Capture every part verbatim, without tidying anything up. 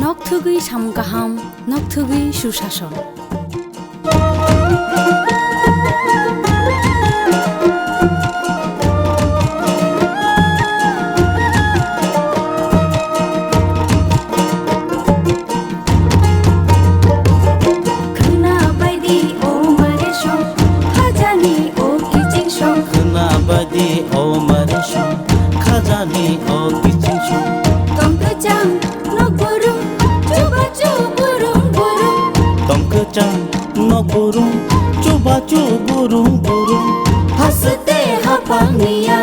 Nokthugwi samung kaham, nokthugwi susason. Khwna baidi o mare song, khajani o kiching song. Khwna baidi o mare song, khajani o kiching song. Tong kwchang nok burung, chubachu burung burung. Tong kwchang nok burung, chubachu burung burung. Haste haphang niya,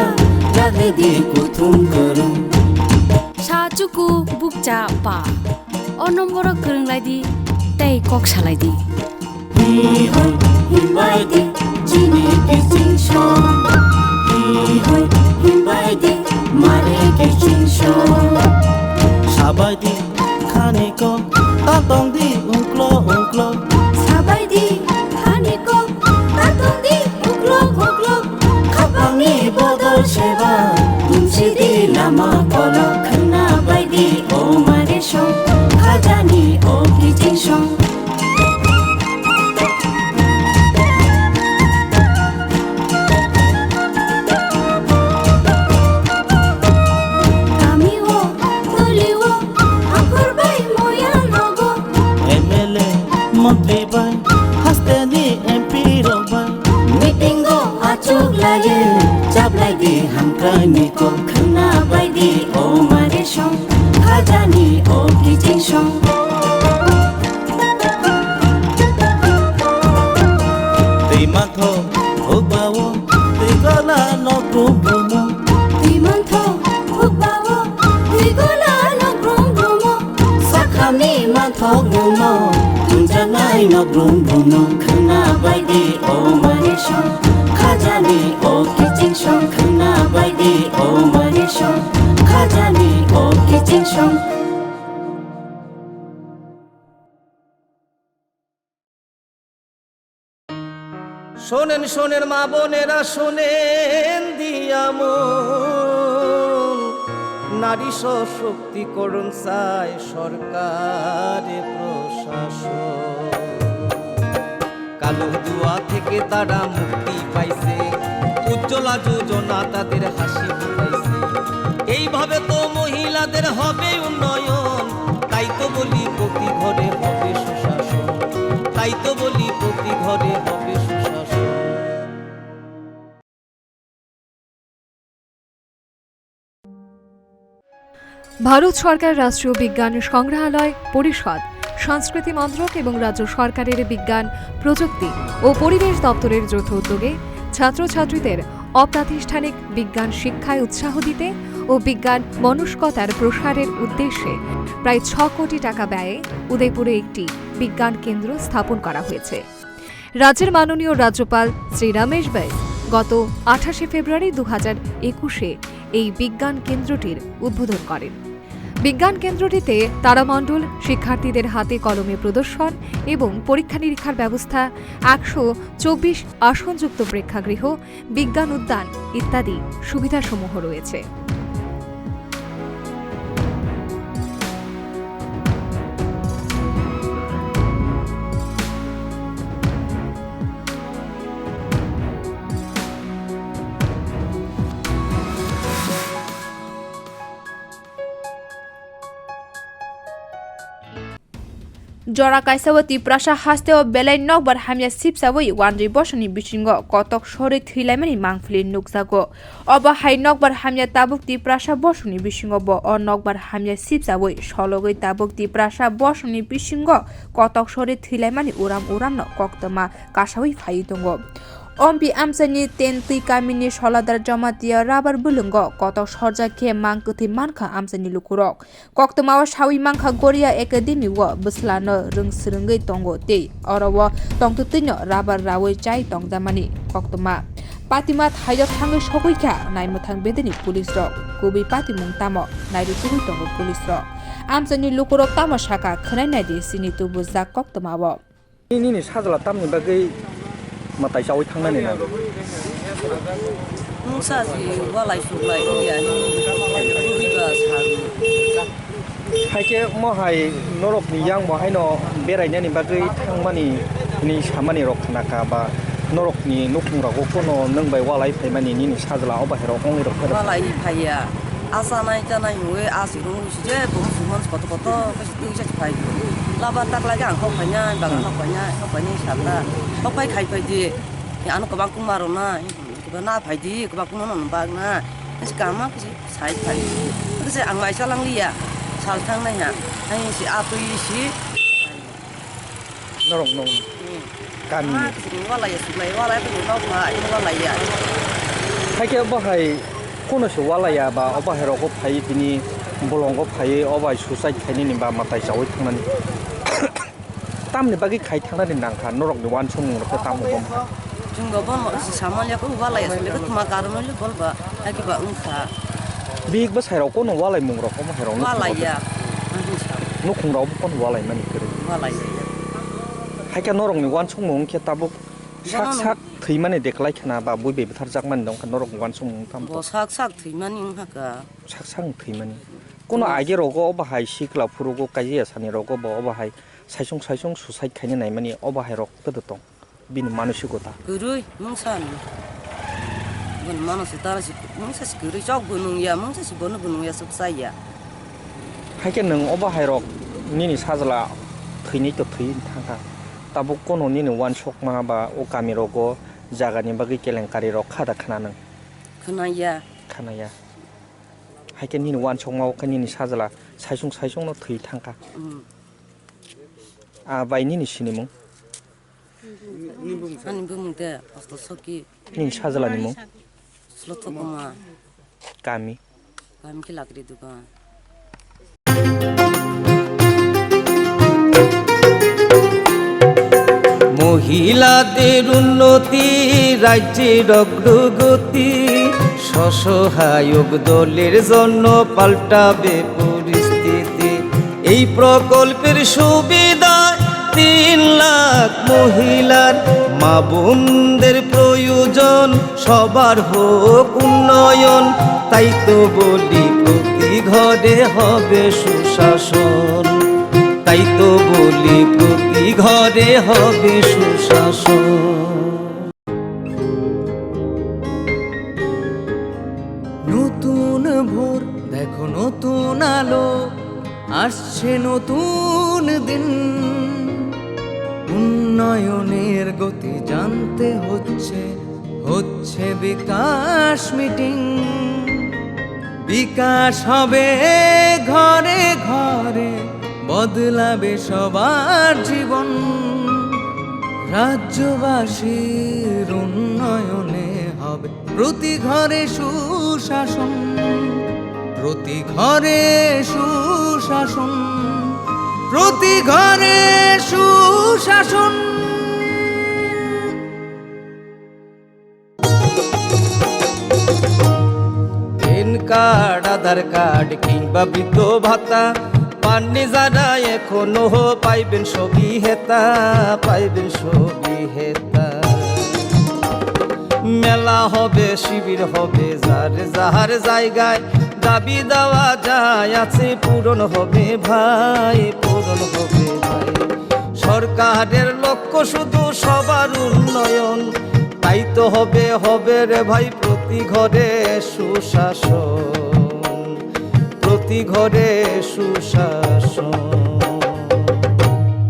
ragdi kuthum kwrwng. Sa chuku bukcha pa. O nomboro kwrwng lai di, tei kok salai di. Hi hoi himbai di, chini kiching song. Hi hoi himbai di, mare kiching song. Sabai di, khani ko, ta tong di, ungklo, ungklo. Sabai di, khani ko, ta tong di, ungklo, ungklo. Khapangni bodol seba, bumsi di lama kolo. Khwna bai di, o mare song, khajani o kiching song. Kami o, toli o, angkor bai moya nogo. M L A, montri bai, hasteni M P rok bai. Meeting o achuk laye, chablai di hamkrai ni kok. Khwna bai di, o mare song, khajani o kiching song. Twi mantho, hukbao, twi gola nok brum brumo. Twi mantho, hukbao, twi gola nok brum brumo. Sakhani manthok bumno, tunjaknai nok brum brumno. Khwna bai di, o mare song, khajani o kiching song. Khwna bai di, o mare song, khajani o kiching song. শোনেন, শোনেন মা বোনেরা, শোনেন দিয়ামন, নারী সশক্তিকরণ চায় সরকারে প্রশাসন। কালো ধোঁয়া থেকে তারা মুক্তি পাইছে, উজ্জ্বলা যোজনা তাদের হাসি ফুটাইছে। এইভাবে তো মহিলাদের হবে উন্নয়ন, তাই তো বলি প্রতি ঘরে হবে সুশাসন, তাই তো বলি প্রতি ঘরে হবে সুশাসন। ভারত সরকার রাষ্ট্রীয় বিজ্ঞান সংগ্রহালয় পরিষদ, সংস্কৃতি মন্ত্রক এবং রাজ্য সরকারের বিজ্ঞান, প্রযুক্তি ও পরিবেশ দপ্তরের যৌথ উদ্যোগে ছাত্রছাত্রীদের অপ্রাতিষ্ঠানিক বিজ্ঞান শিক্ষায় উৎসাহ দিতে ও বিজ্ঞান মনস্কতার প্রসারের উদ্দেশ্যে প্রায় ছ কোটি টাকা ব্যয়ে উদয়পুরে একটি বিজ্ঞান কেন্দ্র স্থাপন করা হয়েছে। রাজ্যের মাননীয় রাজ্যপাল শ্রী রমেশ বৈস গত আঠাশে ফেব্রুয়ারি দু হাজার একুশে এই বিজ্ঞান কেন্দ্রটির উদ্বোধন করেন। বিজ্ঞান কেন্দ্রটিতে তারামণ্ডল, শিক্ষার্থীদের হাতে কলমে প্রদর্শন এবং পরীক্ষা নিরীক্ষার ব্যবস্থা, একশো চব্বিশ আসনযুক্ত প্রেক্ষাগৃহ, বিজ্ঞান উদ্যান ইত্যাদি সুবিধাসমূহ রয়েছে। Jora kaisa o Tiprasa haste o belai nokbar hamya sipsawi wanjwi bosongni bisingo kotok sorwi thwilaimani mangpili nukjago. Obo hai nokbar hamya tabuk Tiprasa bosongni bisingo bo o nokbar hamya sipsawi sologwi tabuk Tiprasa bosongni bisingo kotok sorwi thwilaimani uram uramno koktwma kasawi phaiwi tongo. Ompi amchaini Tentwi kamini Soladar Jamatia rabar bwlwngo kotok sorjak khe mang kwthwi mankha amchaini lukurok. Koktwmao sawi mankha Goria Academy o bwslano rwng swrwngwi tongo tei oro o tongtwtwino rabar rawi chai tongjakmani koktwma. Patima thaio thangwi sogwi kha naimwthang bedeni police rok. Kubui patimung tamo nairwtugwi tongo police rok. Amchaini lukurok tamo sakha khwnai naidi chini tubujak koktwmao. Nini sajla tamni bagwi mwtai chaui thangnani na? Mungsa si walai suklai wngya, nini buhi ba sal. Haikhe omo hai norokni yang bo haino berainani bagwi thangmani hinwi samani rok khnakha ba norokni nukhungrogo kono nwng bai walai phaimani nini sajla o bahairok wnglai rok phai rok? Walai phaiya. A chanai chanai hwnwi a swrwngwi se je bo musulman kotor kotor khe se twi se phai. Laba tak lagi ang kok phainai, bagan kok phainai, kok phainai sata. Kok phai khai phai di. Ano kwbang kuma rwnai. Kwbang na phai di, kwbang kuma no bag na. Kama khe se. Sai phai. Khe ang mai salang liya. Sal thang nai ha. Hai si a twi si. Norok nong Hmm. Kami. Ah, khe walai ya, suklai walai, khe nok ma, ai walai ya. Haikhe obo hai kono se walai ya ba obo hai rok phai tini bolongo phai obo hai suicide khainani ba matai chawi thangnani. Tamni bagwi khai thangnani nangkha norokni uansukmung rok khe tamo bom kha. Chwng bo bono se samal ya ko walai asle ko tuma karon le bol ba haki ba wngkha. Bihik bwsai rok kono walai mung rok omo hai rok no walai ya. Nukhung rok bo kono walai mani kwrwi. Walai ya. Haikhe norokni uansukmung wngkhe tabuk sak sak thwimani deklai khna ba bui bai bwtharjakmani wngkha norokni uansukmung tamo. Bo sak sak thwimani wngkha ka. Sak sak thwimani. Kono age rogo obo hai sikla phurugo kaiya sani rogo bo obo hai saisung saisung suicide khaina naimani obo hai rok kwdw tong bini manusikota. Kwrwi mungsa ni. Bini manusi tara si mungsa si kwrwi chok bo nungya mungsa si bono bo nungya chuk chaya. Haikhe nwng obo hai rok nini sajla thwinai to thwi thangkha. Tabuk kono nini uansukma ba o kami rogo jagani bagwi kelenkari rok kha da khna nwng? Khwnaya. Khwnaya. Haikhe nini uansukma o khe nini sajla saisung saisung no thwi thangkha. Hmm. Ah, bai nini sinimung? Ani bumung de, Pastor Soki. Nini sajla ni mung? Sloto Kuma. Kami? Kami khe Lakri Dukan. মহিলাদের উন্নতি, রাজ্যের অগ্রগতি, স্বসহায়ক দলের জন্য পাল্টাবে পরিস্থিতি। এই প্রকল্পের সুবিধায় তিন লাখ মহিলার, মা বোনদের প্রয়োজন সবার হোক উন্নয়ন। তাই তো বলি প্রতি ঘরে হবে সুশাসন, তাই তো বলি প্রতি ঘরে হবে সুশাসন। নতুন ভোর, দেখো নতুন আলো, আসছে নতুন দিন। উন্নয়নের গতি জানতে হচ্ছে, হচ্ছে বিকাশ মিটিং। বিকাশ হবে ঘরে ঘরে, বদলাবে সবার জীবন। রাজ্যবাসীর উন্নয়নে হবে প্রতি ঘরে সুশাসন, প্রতি ঘরে সুশাসন, প্রতি ঘরে সুশাসন। প্যান কার্ড, আধার কার্ড কিংবা বৃদ্ধ ভাতা পাননি যারা এখনো, পাইবেন সবই হেতা, পাইবেন সবই হেতা। মেলা হবে, শিবির হবে, যার যার জায়গায় দাবি দেওয়া যায় আছে, পূরণ হবে ভাই, পূরণ হবে ভাই। সরকারের লক্ষ্য শুধু সবার উন্নয়ন, তাই তো হবে, হবে রে ভাই প্রতি ঘরে সুশাসন, প্রতি ঘরে সুশাসন।